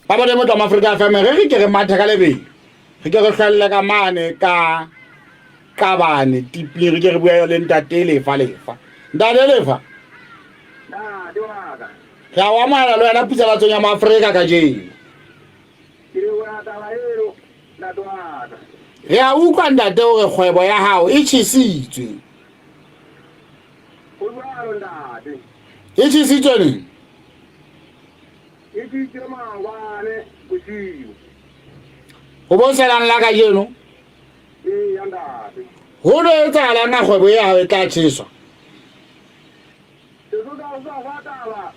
Ba bone motho wa Mafrika FM re re ke re mathe ka lebelo. Re ke re hlwelle ka mane ka Qabane tiping re ke re bua le ntate Lefa Lefa. Ntate Lefa. Ntate wa ka. Re a o amohela le wena putsalatsong ya Maafrika kajeno. Ke leboha taba eno ntate wa ka. Re a utlwa ntate hore kgwebo ya hao e tjhesitswe. Ho jwalo ntate. E tjhesitswe neng? E tjhesitswe maobane bosiu. Ho bo selang la kajeno? Eya ntate. Ho no etsahalang ka kgwebo ya hao e tla tjheswa? Sesosa sa taba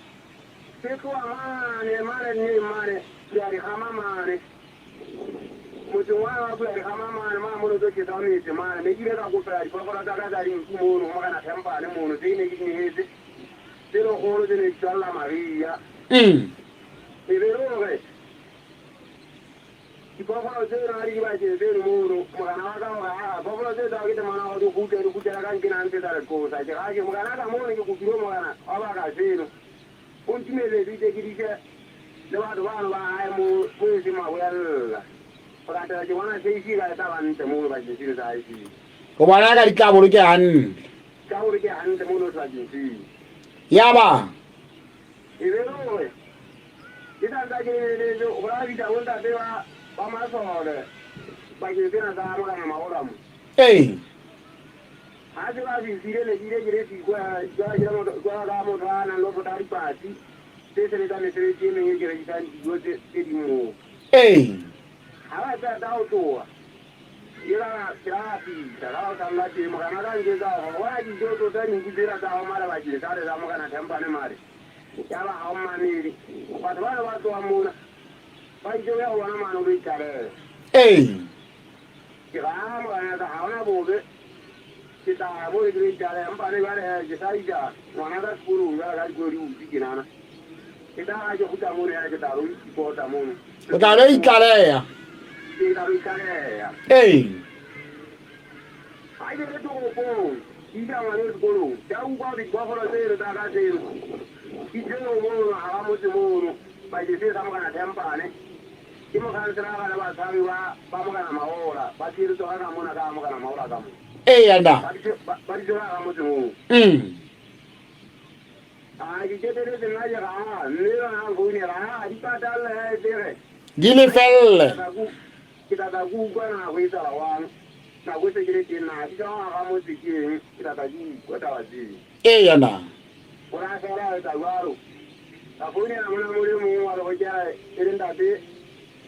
se tloha mane mane neng mane Phuarigama mane motseng wa wa Phuarigama mane ma mono tlo tjhesa metse mane ne ke ile ka kopela diphoofolo tsa ka tsa dinku mono ho Morena Thempane mono tse ne ke di nehetse tse lekgolo tse ne di tswalla mariha. E be le hore diphoofolo tseno ha di dibakeng tseno mono morena wa ka hore aa phoofolo tse tsa ke temana hore di kgutle di kgutlela ka nkena ntshetsa leqosa ke ra ke morena ka mono ke kopile morena wa baka seno o ntumeletse itse ke dise le batho bano ba hae mo mo e seng maboella ho latela ke bona se ise ka e tla ba ntle mono bakeng seno sa hae seo O bona ka di tla bolokeha hantle. Ka bolokeha hantle mono sebakeng seo. Yaba E be le hore ke sa ntsa ke lebeletse ho la fihla bo ntate ba ba masole bakeng sena sa Morena Mahola mo. Ee. Ha se ba fihlile ne ke ile ke le siko jwale ke le motho jwalo ka motho a nang le ho fota dipatsi tse sebetsang mesebetsi e meng e ke rekisang dijo tse tse ding moo. Ee. Ha ba qeta ho tloha ke la ke la fihla ka la hosane la teng morena ka njwetsa hore wa dijo tlosa dinku tsena tsa hao male bakeng sa le sa Morena Thempane male. Yaba ha o mmamele. Batho bana ba tlohang mona ba itse o ya ho bona mane o lo itlaleha. Ee. Ke ra ha morena ka ha hona bobe. Ke tla ya mo ke lo itlaleha. Empa ne jwale he ke sa isa ngwana ka sekolong jwale ka dikolo di butse tjenana. Ke tla ha ke kgutla mono ya ke tla lo ipota mono. O tla lo itlaleha. Ke tla lo itlaleha. Ee. Ha ke le toropong, ke isa ngwana eo sekolong, ke a utlwa hore diphoofolo tseno tsa ka tseno di tseo mono hara motse mono bakeng se sa Morena Thempane. Ke mokhanselara le batshwari ba ba Morena Mahola ba tshwere tsona ka mona ka ha Morena Mahola ka mo. Eya nda. Ba di ba di tshwere hara motse moo. A ke qeteletse nna ke re aa mme yona a nfounela aa di patalle ha e tle re. Di lefelle. Ke tla tla ke utlwa na ho etsahala jwang. Nako e se ke le teng na bitsa wa hara motse ke eng, ke tla tla ke utlwa taba tseo. Eya na. O ne a fela a etsa jwalo. Ka founela monamodi e mong wa lehokela e le ntate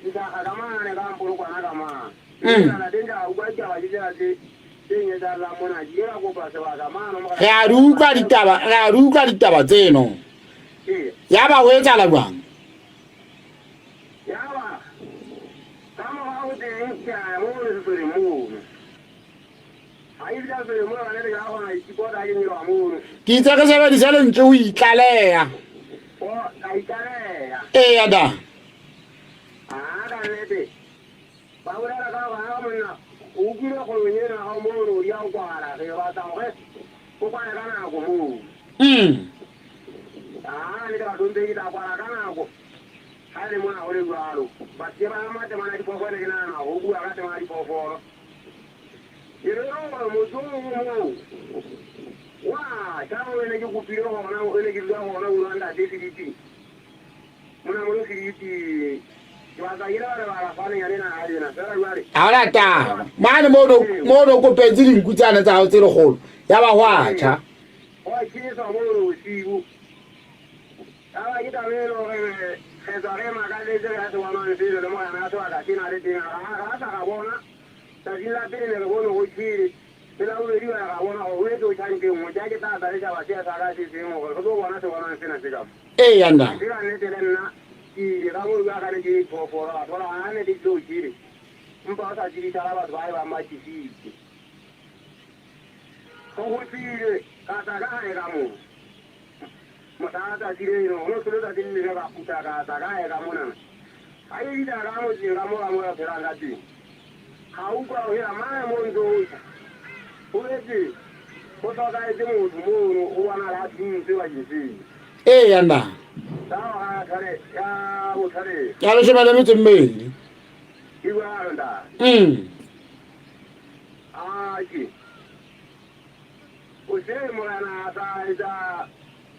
Ntlhaga ka mane ka Mpolokwana ka mane. Mme ntate Ntlhaga utlwa ditaba ke tsena tse tse nketsahallang mona. Ke ile ka kopa sebaka mane ho Re a di utlwa ditaba, re a di utlwa ditaba tseno. Ee. Yaba ho etsahala jwang? Yaba ka morao teng ke a ya mono sesoleng mono. Ha ke fihla sesoleng mono ka nnete ke la kgona ho itipota ha ke nyoloha mono. Ke itse re sebedise lentswe ho itlaleha. O, ka itlaleha. Eya da. Ha ka nnete ba bolela ka hore ha monna o utlwile kgwebong ena ya hao mono di a kwala, re batla hore o kwale ka nako moo. Ha ka nnete bahlompheki ke tla kwala ka nako. Ha e le mona ho le jwalo, ba se ke ba ama temana ya diphoofolo, ne ke nahana hore o bua ka temana ya diphoofolo. Ke be le hore motse o moo wa ka o ne ke kopile hona, o ne ke dula hona o dula ntate Filipi. Mona molo Filipi. Ke batla ke lebala bala faneng ena ha ena fela jwale. Ha hona taba. Mane mo mo no kopetse dinku tsane tsa hao tse lekgolo. Ya ba hwa tjha. Ho a tjhesa mono bosiu. Taba ke taba e le hore re tswa re makalletse re ya sebonwang seno le morena wa sebaka sena le teng ha ra sa ra bona. Tsatsing la pele ne re bone ho tjhele, le la bobedi ba ra bona hore ho etse ho tjha ntho e nngwe. Ke ha ke tla tla le tjhaba sea sa ka se seng hore re tlo bona sebonwang sena se ka mo. Eya nna. Ke ka nnete le nna ke ile ka bolo ka ne ke diphoofolo ka thola ha ne di tlo tjhele empa o sa tsebisala batho ba e bang ba tjhesitse. Ho hotsile ka tla ka hae ka moo. Mohla tsatsi leno, ho no hlole tsatsi le leng ka kgutla ka tla ka hae ka monana. Ha ke fihla ka motseng ka moo ka moo re phelang ka teng, ka utlwa ho hela mane moo ntso ho tjha. Ho etse ho hlokahetse motho mono, ho bonahala a thuntswe bakeng seo. Eya na. Ya leshome le metso e mmedi. Hoseng morena a tla etsa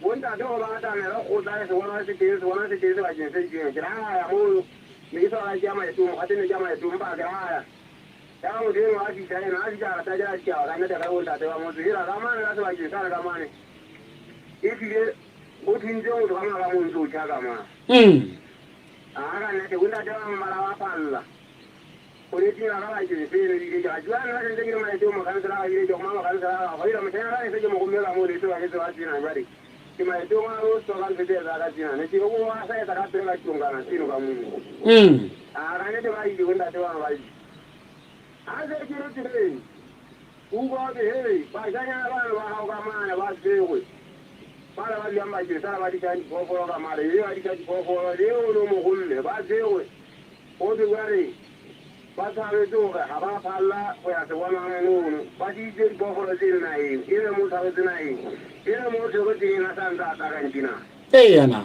bontate go ba atamela kgotla e sebona se teng sebona se teng sebakeng se itseng. Ke la ya mono ne ke sa ke ya maetong gate ne ke ya maetong ba ke la ya ya motho eno a fitlha eno a fitlha a rata ke a ka nnete ge bontate ba motse ela ka mane ka sebakeng sa le ka mane e tlile go thuntse motho ka mara montse o tšha ka mane. A ka nnete bontate ba mmala ba palla. Go le dira ka bakeng seno ebile ke ga tšua nna sentse ke le maetong mokhansela ga bile ke goma mokhansela ga go ira moshanyana ka ese ke mo gomme ka mo le tseba ke tseba tsena jwale ke maetong a o soka ntse tse tsa ka tsena ne ke go a sa etsa ka pele ka tlong kana seno ka mo a ka nete ba ile go ntate ba ba ile a se ke re tseleng Utlwa ke he, bashanyana bano ba gago ka mane ba tshwerwe, bale ba dulang bakeng sa ba disang diphoofolo ka mane, ye ba disa diphoofolo, le o no mogolle, ba tshwerwe. Go thwe jwale ba tshwaretswe gore ga ba phalla go ya sebonang mono, ba disitse diphoofolo tseno naheng, e le mo tshwaretswe naheng, e le mo tshwerwe teng a sa ntse a tla. Eya na.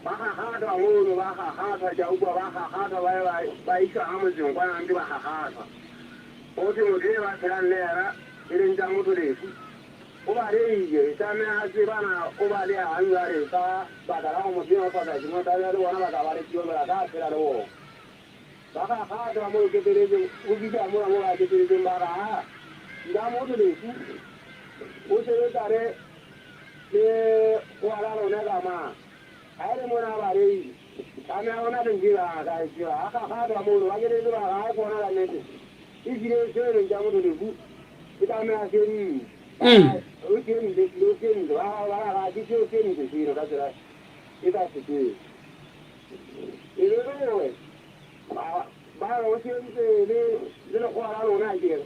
Ba gagathwa mono, ba gagathwa, ke a utlwa ba gagathwa, ba ye ba iswa ga motseng kwana ntse ba gagathwa. Go thwe motho e ba phelang le yena e leng tša motho lefu, o ba reile, tlameha a tsebana o ba lea gang jwale ka baka la go mo senya o hloka sengwe sa bjale bona ba ka ba le tšeo ka a phela le bona. Ba gagathwa mo keteletseng, go fihla mola mo ba keteletseng ba re, Aa, nka motho lefu, o sebetsa le le goa la lona ka mang? Ha e le mona a ba reile, tlameha ona le ntho e ba ka e tseba. A gagathwa mono, ba keteletse ba re, Ae, kona ka nnete, ehlile seo e leng tša motho lefu, e tlameha se nne. O se ntle, ehlile o se ntle. Ba ba re, Ga ke seo se ntle seno ka tsela e ka se keng. E be le gore ba re o sentse le lekgowa la lona akere.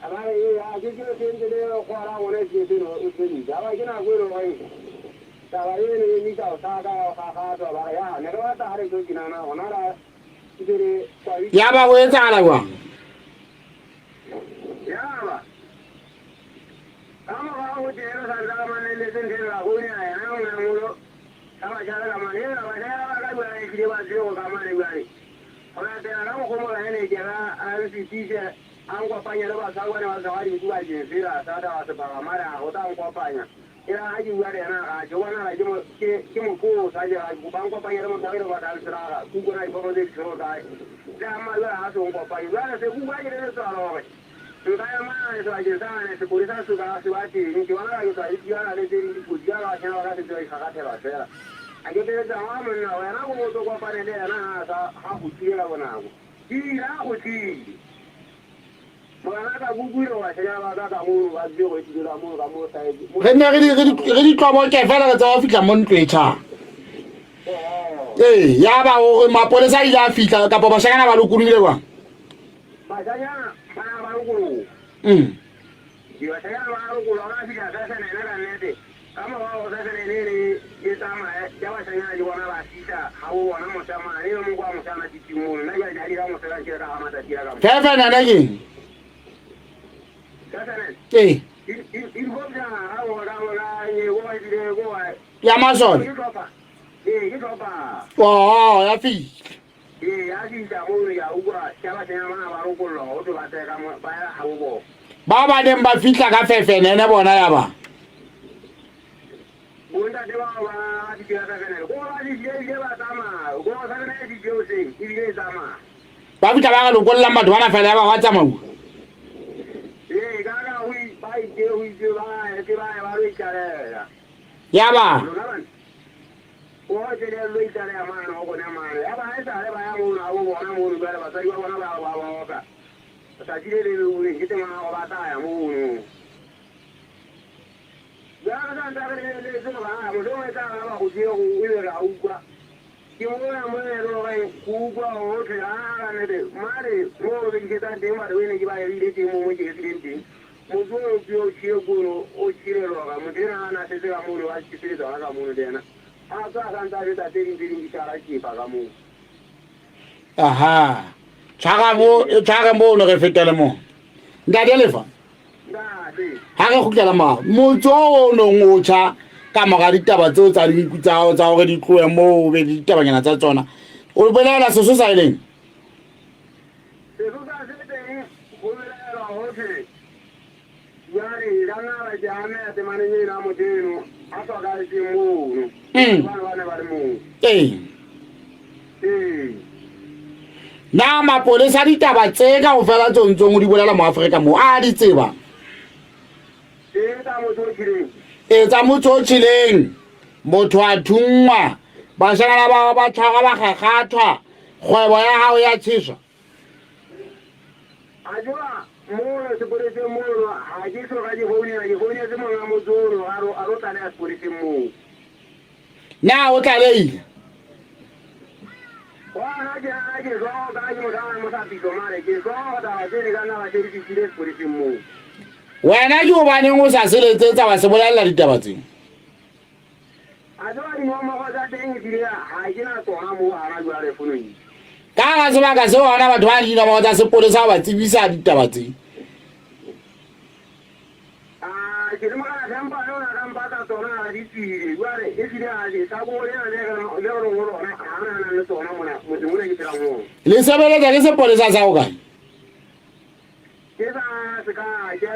A ba re, Ee, a ke ke sentse le lekgowa la rona ke seno o sentse. A ba ke nako e le goreng taba eno e emisa go thata ya go gagatswa. Ba re, Ya, ne re batla ga re tlo ke nagana gona ra ntse re Ya ba go etsagala jwang? Ya ba ka morago go tee re sa ntse re maneletse ntho e re founela yena mongwe ka bashana ka mane ena bashana ba ka jwale ehlile ba tswego ka mane jwale go latela ka mokgwa mola ene ke ra a nfetise a nkopanya le basadi bane ba tshwara dinku bakeng sela sa taba separa mare a go tla nkopanya e ra ga ke bua le yena ga ke bonala ke mo ke ke mo qosa ke ra ba nkopanya le motho a ile ba kansela ga kuku na diphoofolo tse di tshwere kae le a mma jwale ga se nkopanye jwale se kuku ke le letswalo gore Nka ya mane sebakeng sane, sepolesa se ka se ba teng. Ke bona ka ke tswa e le tse ding dikotsi ka bashana ba ka se tseba ikgakgathela fela. A ke teletsa wa monna wena ko o tlo kopane le yena ha sa ha go tlile ka bonako. Ke ile a go tlile. Morena ka kukwile go bashanyana ba ka ka mono ba tswe go etile ka mono ka mo side. Re nne re di tloboke fela re tseba go fihla mo ntlo e tjhang. Ee, ya ba gore mapolesa a ile a fihla kapa bashanyana ba lokolohile jwang? Bashanyana ba ba lokologa. Bashanyana ba lokologa ba fihla sesene ena ka nnete. Ka morago go sesene ene ene e tsamaye ja bashanyana ke bona ba fihla ga bo bona mosamane e mongwe kwa mosana titing mono. Nna jale jadi ka mosela ke ka ga matsatsi a ka mo. Sesene ene ke eng? Sesene. Ee. E di bopša ga go ka go ka go ba ile go wa. Ya masole. Ke tlhopa. Ee, ke tlhopa. Oh, ya fihla. Ee, ya fihla mono ke a utlwa tša bashanyana bana ba lokollwa go thwe ba tseka ba ya gabo bona. Ba ba neng ba fihla ka fefenene bona ya ba. Bontate bao ba fihlile ka fefenene ko ba fihlile ebile ba tsamaya ko fefenene e fihlile hoseng ebile e tsamaya. Ba fihla ba re lokollang batho bana fela ya ba gwa tsamauwa. Ee, ka ka go ba itse go itse ba ke ba ya ba lo itlalela. Ya ba. Lona bana O otlelelwe itlaleha mane ho rona mane. Yaba haesale ba ya mono habo bona mono jwale basadi ba bona ba ba oka. Tsatsi le le beuleng ke teng ha ba tla ya mono. Jwale re sa ntse re lebeletse hoba ha mohlomong e tla ba ba kgutlile go ebe re a utlwa. Ke mona mo e le hore ke utlwa ho thwe ha ka nnete mane moo re rekisetsang teng batho bene ke ba hirile teng moo mo ke rekileng teng. Motho o ke o tjhile kono o tjhile lora motho ena a na setse ka mono ba tjhiseletsa hona ka mono le yena a tswa a santse a jwetsa tse ding tse ding di tjara tjepa ka moo. Aha. Tshwara mo tshwara mono re fetele mo. Ntate Lefa. Ntate. Ha re kgutlela morao. Motse o o nong o tjha Ka mora ditaba tseo tsa dinku tsa hao tsa hore di tlohe moo o be le ditabanyana tsa tsona, o belaela sesosa e leng? Sesosa se teng ho belaelwa ho thwe jwale e ka nna ba ke ameha temaneng eno ya motho eno a hlokahetseng mono. Bane ba ne ba le moo. Ee. Ee. Na mapolesa ditaba tse kaofela tse o ntsong o di bolela mo Afrika mo a di tseba? Etsa motho o tjheleng. Etsa motho o tjheleng. Motho a thunngwa. Bashanyana ba ba tshwarwa ba kgakgathwa. Kgwebo ya hao ya tjheswa. A tseba mono sepoleseng mono ha ke soka ke founela ke founetse monga motse ono a ro a ro tlaleha sepoleseng moo. Na o tlalehile? Gona ke a ke hloka ke motho a mohlapiso mare ke hloka taba tsene ka nna ba se di fihlile sepoleseng moo. Wena ke hobaneng o sa se letsetsa wa se bolella ditaba tse? A tseba dinomoro tsa teng ehlile ha ke na tsona moo hana jwale fonong. Ka hara sebaka seo hona batho ba dinomoro tsa sepolesa ho ba tsebisa ditaba tse. A ke le morena Tempa le ona ka mpa tsa tsona ha di tswile jwale ehlile ha ke hlakore lena le re le re leng ho lona ha na nang le tsona mona motseng mona ke phelang ho ona. Le sebeletsa ke sepolesa sa hokae? Ke sa se ka ke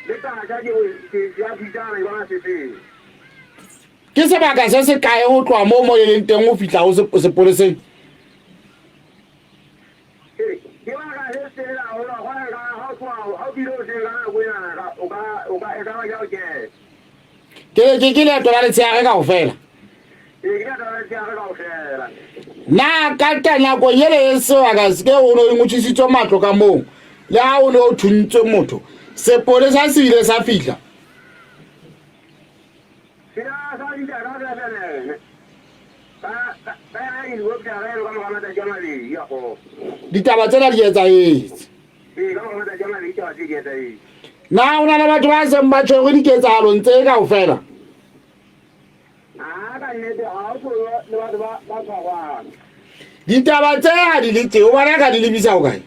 le tsa ke ke ya thusana ke bona se seng. Ke sebaka se se kae ho tloha moo mo le leng teng ho fihla ho sepoleseng? Ke baka se se haholo hobane ka ha o tloha ha o bile o seng ka nako ena o ka o ka e ka ba ja o kena. Ke ke ke leeto la letsheare kaofela. Ee, ke leeto la letsheare kaofela. Na ka ta nako ele e sebaka se ke o ne o tjhisitswe matlo ka moo le ha o ne o thuntswe motho sepolesa se ile sa fihla? Se sa fihla ka fefelene. Ka ka ka ya helicopter eno ka mora matsatsi a mabedi a kgopo. Ditaba tsena di etsahetse. Ee, ka mora matsatsi a mabedi taba tse di etsahetse. Na ho na le batho ba seng ba tshwerwe diketsahalong tse kaofela? A ka nnete ha ho so le batho ba ba tshwarwang. Ditaba tse ha di le tje, o bona ka di lebisa hokae?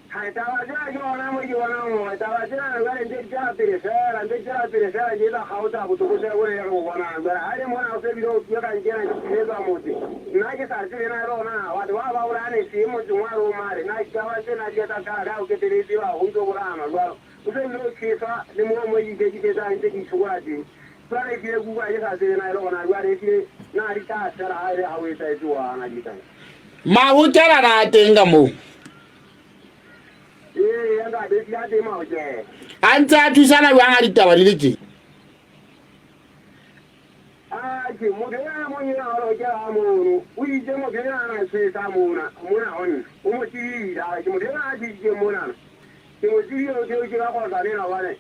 Hai, taba tsena ke hona mo ke bonang hore taba tsena jwale ntse di tswela pele feela, ntse di tswela pele feela ke tla kgaotsa botlokotsebe bo re re bo bonang. Jwale ha e le mona ho se bile ho tluwe ka nkena ke timetswa motse, nna ke sa tsebe na e le hore na batho bao ba bolayane teng motseng wa rona mare na ditaba tsena di etsa qala kae ho qetelletse eba ho ntso bolayanwa jwalo. Ho se bile ho tjheswa le moo mo ke ithekisetsang ntse ke itshokola teng. Jwale ehlile ke utlwa ke sa tsebe na e le hore na jwale ehlile na di tla fela ha e le ha ho etsahetse jwang ha di etsahetse. Mahokela na a teng ka moo? Ee, ntate, ehlile a teng mahokela. A ntse a thusana jwang ha ditaba di le tje? Atjhe, motho ena mong ena wa lokela a mono, o itse motho ena a na tjhesa mona, mona ho nna, o mo tsebile, a re ke motho ena a tjhesitseng monana, ke mo tsebile o tseo ke ka kgotsa le ena hobane,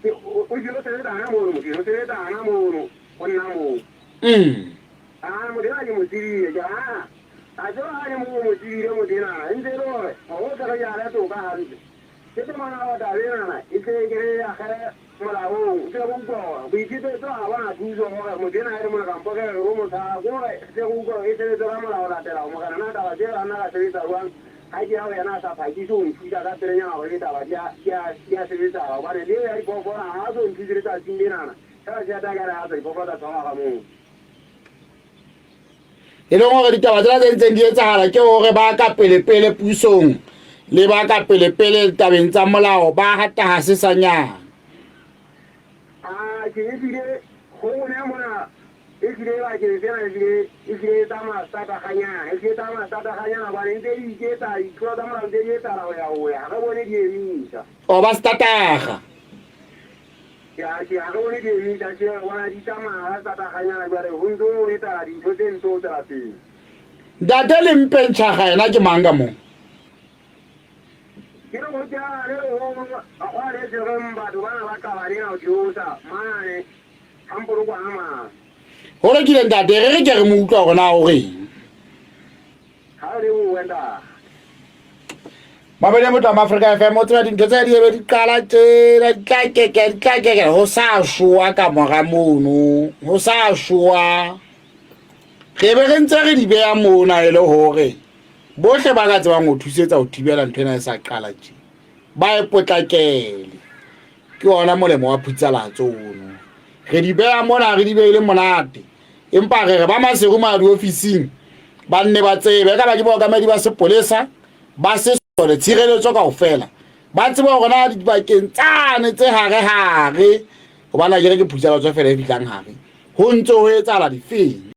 ke, o, o tlilo sebetsa hana mono, motho eno o sebetsa hana mono, ho nna moo. A motho ena ke mo tsebile, ke re, aa, a tseba ha le moo o mo tsebile motho enana, e ntse e le hore, hore o tle re jale toka hantle. Ke temana hore taba enana e tle e ke re e akgele molaong, tle re utlwa hore boiphetetso ha bo na thuso hore motho ena ha e le mona kampo re re ro mo tshwara, ke hore tle re utlwe hore e sebetse ka molao ho latela ho morena. Na taba tsee ra nna ra sebetsa jwang ha ke ya ho yena a sa phakise ho nthusa ka pelenyana hore ebe taba di a di a di a sebetsahala hobane le eo ya diphoofolo ha a so nthuse letsatsing lenana feela tjhelete ya ka ya tswa diphoofolo tsa tshwarwa ka moo. E leng hore ditaba tsena tse ntseng di etsahala ke hore ba ka pelepele pusong le ba ka pelepele tabeng tsa molao ba hata ha se sanyana. A ke ehlile ho rona mona ehlile bakeng sena ehlile ehlile e tsamaya stataganyana ehlile e tsamaya stataganyana hobane ntse di iketsa ditlolo tsa molao ntse di etsahala ho ya ho ya ha re bone di emisa. O ba stataga. Ke a ke ha re bone di emisa tje re bona di tsamaya ka stataganyana jwale ho ntso ho etsahala dintho tse ntse ho tswela pele. Ntate le Mpentšhaga yena ke mang ka moo? Ke le hotela le leholo makgowa le tshwereng batho bana ba qabane ho theosa mane ha Mpolokwana mane. Ho lokile ntate, re re ke re mo utlwa hore na o reng. Ha o lebohe ntate. Mabele motho wa Afrika FM o tseba dintho tse di ebe di qala tjena di tla keke di tla keke ho sa shoa ka mora mono ho sa shoa re be re ntse re di beya mona e le hore bohle ba ka tsebang ho thusetsa ho thibela ntho ena e sa qala tje ba e potlakele ke ona molemo wa phutsalatso ono. Re di beha mona, re di beile monate, empa re re ba Maseru mona diofising ba nne ba tsebe, ka ba ke baokamedi ba sepolesa, ba sesole, tshireletso kaofela, ba tsebe hore na dibakeng tsane tse hare-hare, hobane akere ke phutsalatso fela e fihlang hare, ho ntse ho etsahala difeng.